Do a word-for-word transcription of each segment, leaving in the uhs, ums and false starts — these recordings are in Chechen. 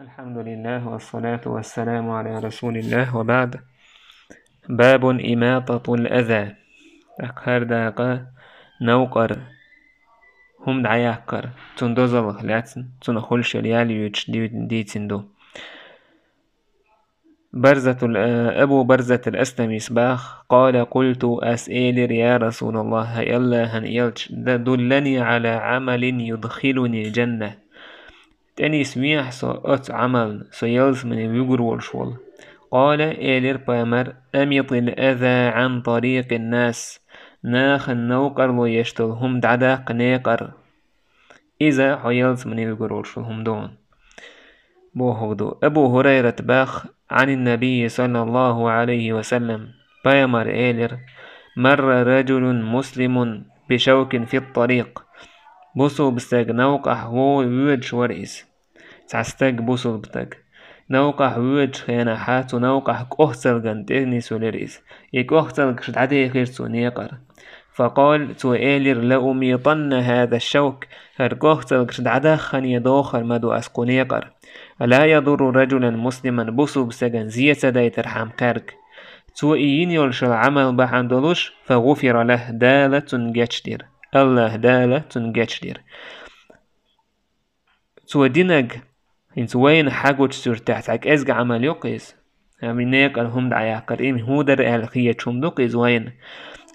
الحمد لله والصلاة والسلام على رسول الله وبعد. باب إماطة الأذى. ТӀаккха хӀара дакъа новкъар хӀума дӀаяккхар, цунна дозаллах лаьцна, цунах хуьлуш йолу ял йоьдуш ди-, дийцина ду. Барзатул, э, Абу Барзатул Асламис баха: «Къала къулту», ас элира: «Я Расулаллах, хӀай Аллахьан элча, д-, дуллани Ӏала Ӏамалин юдхилунил джанна». ТӀенисвехьа со оцу Ӏамална, со ялсамане вуьгур волуш волу. Къала, элира пайхамар: «Амитил аза Ӏан тарикъин нас». Нахана новкъарло еш долу хӀума дӀадаккха некъар. Иза хьо ялсамане вуьгур волуш волу хӀума ду хьуна. Бохург ду. Абу ХӀурайрат баха: «Ӏанин набийи саллаллаху Ӏалайхи ва саллам». Пайхамар элира: «Марра раджулун муслимун бишавкин фит тарикъ». Бусулба стаг новкъахь во-, воьдуш вара иза. Цхьа стаг, бусулба стаг. Новкъахь воьдучу хенахьа цу новкъахь кӀохцалган тӀе нисвелира иза. И кӀохцалгаш дӀадехира цо некъара. Факъал, цо элира: «Ла умитанна хӀаза шавк», хӀара кӀохцалгаш дӀадаххане дохар ма ду ас кху некъара. «Ла ядурру раджулан муслиман», бусулба стеган зе ца дайтархьама кхаьрга. Цо и йина йолуш йолу Ӏамал бахьана долуш, фа гӀуфира лах, Дала цунна гечдира. Аллах Дала цунна гечдира. Цо динаг, хӀинца вайна хьагучу суьртехь цхьа кӀезга Ӏамал йоккху иза. Амма некъан хӀума дӀаяккхар, и хӀун дара аьлла хеташ хӀума ду-кх иза вайна.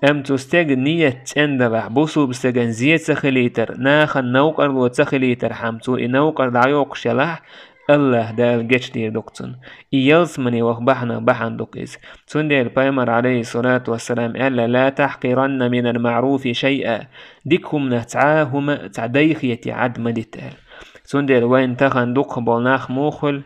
Амма цу стеган ният цӀена далахь, бусулба стеган зе ца хилийтар, нахана новкъарло ца хилийтархьама цо и новкъар дӀайоккхуш ялахь, Аллах Дала гечдийр ду-кх цунна. И ялсамане ваха бахьана, бахьана ду-кх иза. Цундела пайхамар, алейхиссалату вассалам, аьлла: «Ла тахкъиранна минал маъруфи шайъа». Дика хӀуманах цхьа а хӀума цхьа дайхете Ӏад ма дита аьлла. Цундела вайна тахана дукхахболу нах муха хуьлу,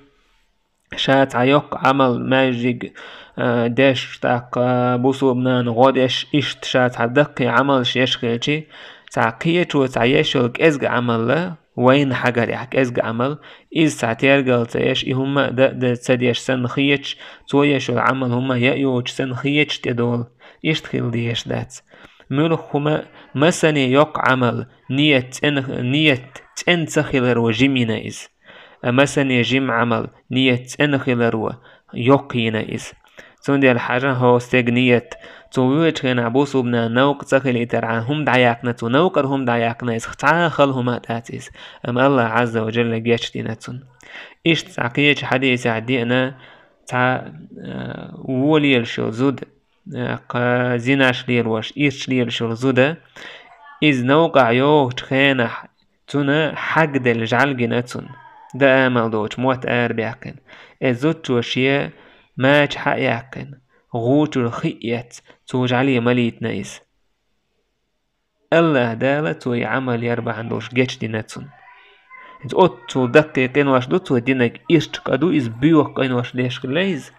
ша цхьа йоккха Ӏамал, маьждиг, а, деш, тӀаккха бусулба нана гӀо деш, иштта ша цхьа даккхий Ӏамалш еш хилчи, цхьа кхечо цхьа еш йолу кӀезга Ӏамалла, вайна хьагарехь кӀезга Ӏамал, иза цхьа тергал ца еш, и хӀума а дан а ца деш санна хеташ, цо еш йолу Ӏамал хӀума яа йоцуш санна хеташ тӀедолу. Иштта хила дезаш дац. Муьлхха хӀума, масане йоккха Ӏамал, ният цӀена, ният цӀена ца хиларо жима йина иза. А масане жима Ӏамал, ният цӀена хиларо йоккха йина иза. Цундела хьажа хьо стеган ният, цо воьдучу хенахь бусулба нана новкъа ца хилийтархьама хӀума дӀаяьккхина цо, новкъара хӀума дӀаяьккхина иза, цхьа а хала хӀума а дац иза, амма Аллах Ӏазза ва Джалла гечдина цунна. Иштта цхьа кхечу хьадисехь деана цхьа, а, вон лелаш йолу зуда, а, кху зинаш лелош, ирча лелаш йолу зуда, иза новкъахь йогӀучу хенахь, цунна хьагделла жӀаьла гина цунна. Дан амал доцуш мотт арабаьккхина. Иза зудчо шен мача хьа а яьккхина, гӀу чуьра хи а эцна, цо жӀаьле малийтина иза. Аллах Дала цо и Ӏамал яр бахьана долуш гечдина цунна. Иза оццул даккхий къинош ду цо динарг, ирча къа ду иза, боьха къинош деш хилла иза.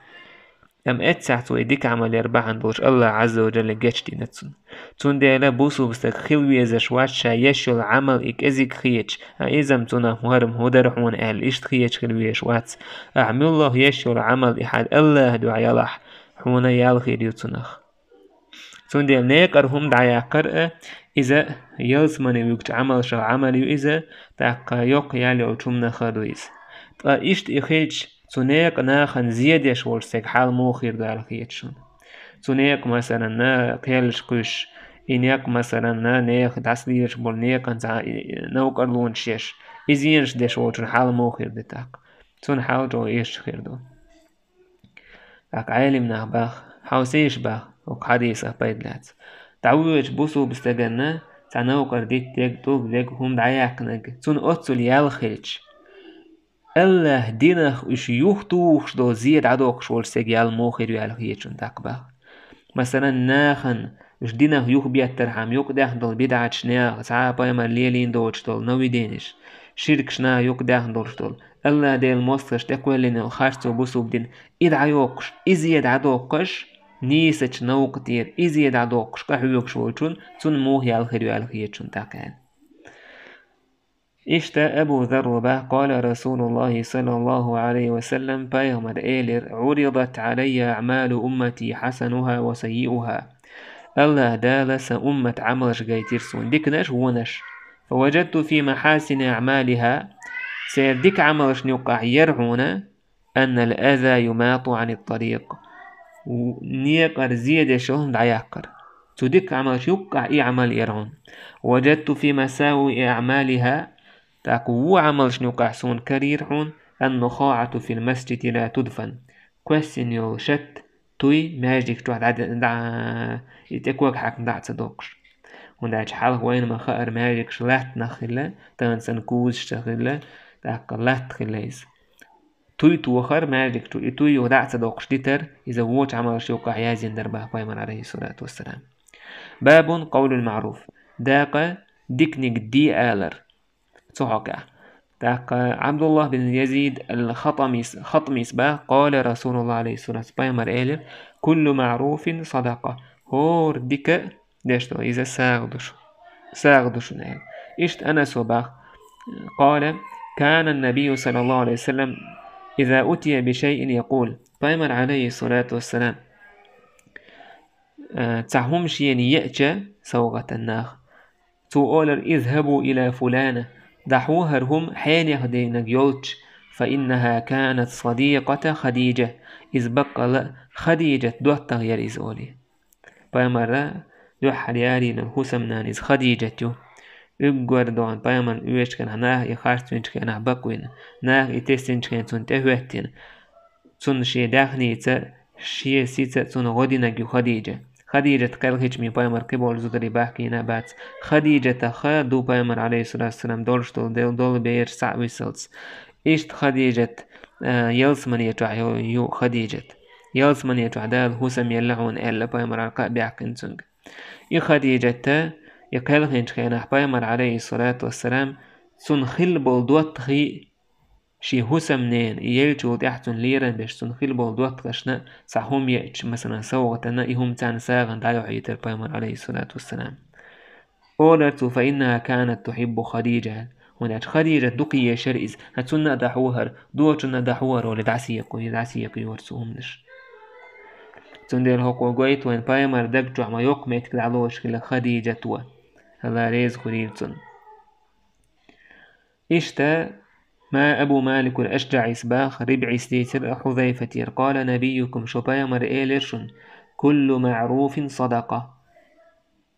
Амма эццахь цо и дика Ӏамал яр бахьана долуш Аллах Ӏазза ва Джалла гечдина цунна. Цундела бусулба стаг хила везаш вац ша еш йолу Ӏамал и кӀезиг хеташ, а иза-м цунах хӀара-м хӀун дара хьуна аьлла, иштта хеташ хила везаш вац. Ахьа муьлхха еш йолу Ӏамал и хьан Аллаха дуьхьа ялахь, хьуна ял хир ю цунах. Цундела некъара хӀума дӀаяккхар а, иза ялсамане вуьгучу Ӏамалшах Ӏамал ю иза, тӀаккха йоккха ял йолчу хӀуманах а ду иза. Ткъа иштта и хилча, цу некъа нахана зе деш волчу стеган хьал муха хир ду аьлла хеташ хьуна. Цу некъа, масалан, кхеллаш кхуьйсуш, и некъа, масалан, нехан дӀасалелаш болу некъан цхьа, и, и, новкъарлонаш еш, и зенаш деш волчун хьал муха хир ду тӀаккха. Цуьнан хьал чӀогӀа ирча хир ду. ТӀаккха Ӏелим нах баха, хьовсийша баха, хӀокху хьадисах пайда лаьцна. ДӀавоьдучу бусулба стаганна цхьа новкъара дита дерг, тӀулг дерг, хӀума дӀаяьккхинарг, цунна оццул ял хилча, Аллах динах уьш юхатухуш долу зе дӀадоккхуш волчу стеган ял муха хир ю аьлла хеташ хьуна тӀаккха баха. Масалан, нахана уьш динах юхабеттархьама юкъадаьхна долу бидӀаташ, нехан цхьа а пайхамар лелийна доцуш долу новиденеш, ширкаш наха юкъадаьхна долуш долу, Аллах Делан мостагӀаша тӀекхоьллина йолу харцо, бусулба дин, и дӀайоккхуш, и зе дӀадоккхуш, нийсачу новкъа тӀера и зе дӀадоккхуш къахьоьгуш волчун, цунна муха ял хир ю аьлла хеташ хьуна тӀаккха аьлла. Иштта Абу Зарра баха, къала Расулуллахи саллаллаху Ӏалайхи ва саллам, пайхамар элира: «Ӏуридат Ӏалайя аъмалу уммати хьасануха ва саййиуха». Аллах Дала сан уммат Ӏамалш гайтира суна, диканаш а, вонаш а. «Фаваджадту фи махьасини аъмалиха». Церан дика Ӏамалшна юкъахь яра хьуна: «أن الأذى يماط عن الطريق». Некъара зе деш йолу хӀума дӀаяккхар. Цу дика Ӏамалшна юкъахь и Ӏамал яра хьуна. «وجدت في مساوئ أعمالها». ТӀаккха вон Ӏамалшна юкъахь суна карийра хьуна: «النخاعة في المسجد لا تدفن». Кхоьссина йолу шатта туй маьждиг чохь дӀа, дӀа, и тӀе ког хьаькхна дӀа а ца доккхуш. ХӀунда аьлча хьалха вайна ма хаара маьждигаш латтанах хилла, тахана санна кузаш ца хилла, тӀаккха латта хилла иза. Туй тохар маьждиг чу, и туй юха дӀа а ца доккхуш дитар, иза вочу Ӏамалшна юкъахь яздина дара боху пайхамар, алейхиссалату вассалам. «باب قول المعروف». Дакъа диканиг де алар. Цу хьокъехь. ТӀаккха Абдуллах бин Язид ал-Хатамис, Хатамис боху: «قال رسول الله عليه الصلاة والسلام», пайхамар элира: «كل معروف صدقة». ХӀора дика деш долу иза сагӀа ду шу. СагӀа ду шуна аьлла. Иштта Анаса боху: «قال: كان النبي صلى الله عليه وسلم إذا أتي بشيء يقول». Пайхамар, алейхиссалату вассалам, э, цхьа хӀума шена еача, сагӀатан нах, цо олар: «اذهبوا إلى فلانة», дӀахьо хӀара хӀума хьенех дийнарг йолчу, «فإنها كانت صديقة خديجة», иза баккъалла а Хадижат доттагӀа яра иза олий. Пайхамаран дуьххьара ярийнарг хӀусамнана иза Хадижат ю. Уггар дохна пайхамарна оьшучу хенахь, наха и харцвинчу хенахь бакъвина, наха и тесинчу хенахь цунна тӀехӀоьттина. Цунна шен даьхница, шен сица цунна гӀо динарг ю Хадижа. Хадижат кхелхича пайхамар кхиболу зударий бахкийна а бац. Хадижатах ду пайхамар, алейхиссалату вассалам, долуш долу дел-, долу бераш цхьаъ висалц. Иштта Хадижат, а, ялсамане чохь ю, ю Хадижат. Ялсамане чохь Дала хӀусам елла хьуна аьлла, пайхамар кхаъ баьккхина цуьнга. И Хадижата, и кхелхинчу хенахь пайхамар, алейхиссалату вассалам, цунна хилла болу доттагӀий, шен хӀусамнена, и еллачул тӀаьхьа цунна лерам беш, цунна хилла болу доттагӀашна цхьа хӀума еача, масалан, совгӀатана, и хӀума царна сагӀина дӀайохьийтира пайхамар, алейхиссалату вассалам. Олар цо: «فإنها كانت تحب خديجة». ХӀунда аьлча Хадижат дукха ешара иза, хӀа, цунна а дӀахьо хӀара, дочунна а дӀахьо хӀара олий, дӀасекъо-, дӀасекъайора цу хӀуманаш. Цундела хӀокхо гойту вайн пайхамар даг чохь ма йоккха меттиг дӀалоцуш хилла Хадижат ван. Алла реза хуьлийла цунна. Иштта, ма Абу Малик ал-АшжаӀис боху, РибӀис дийцира Хьузайфатера: «قال نبيكم», шу пайхамар элира шуна: «كل معروف صدقة».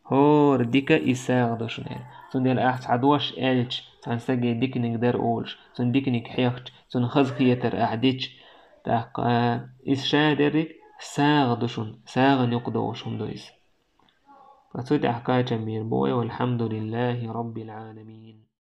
ХӀора дика иза сагӀа ду шуна аьлла. Цундела ахь цхьа дош аьлча, цхьана стаге диканиг дара олуш, цунна диканиг хьехча, цунна хазахетар ахь дича, тӀаккха иза ша дерриг сагӀа ду шуна, сагӀана юкъадогӀуш хӀума ду иза. Ткъа цу тӀехь кхачам бийр бу вай: «والحمد لله رب العالمين».